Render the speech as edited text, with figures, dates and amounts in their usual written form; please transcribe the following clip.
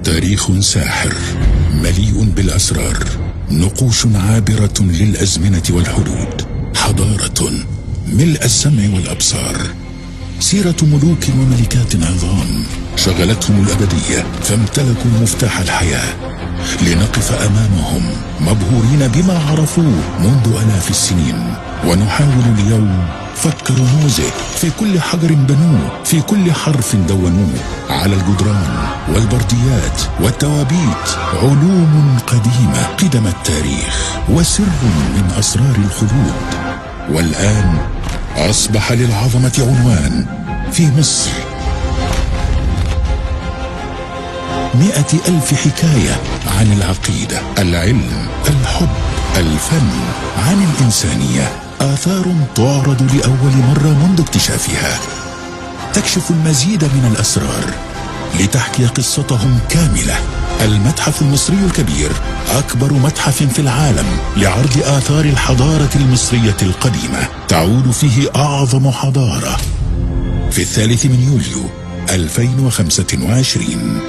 تاريخ ساحر مليء بالأسرار، نقوش عابرة للأزمنة والحدود، حضارة ملء السمع والأبصار، سيرة ملوك وملكات عظام شغلتهم الأبدية فامتلكوا مفتاح الحياة. لنقف أمامهم مبهورين بما عرفوه منذ آلاف السنين، ونحاول اليوم فك رموزه في كل حجر بنوه، في كل حرف دونوه، على الجدران والبرديات والتوابيت. علوم قديمة قدم التاريخ وسر من أسرار الخلود. والآن أصبح للعظمة عنوان في مصر. 100,000 حكاية عن العقيدة، العلم، الحب، الفن، عن الإنسانية. آثار تعرض لأول مرة منذ اكتشافها، تكشف المزيد من الأسرار لتحكي قصتهم كاملة. المتحف المصري الكبير أكبر متحف في العالم لعرض آثار الحضارة المصرية القديمة، تعود فيه أعظم حضارة. في 3 يوليو 2025.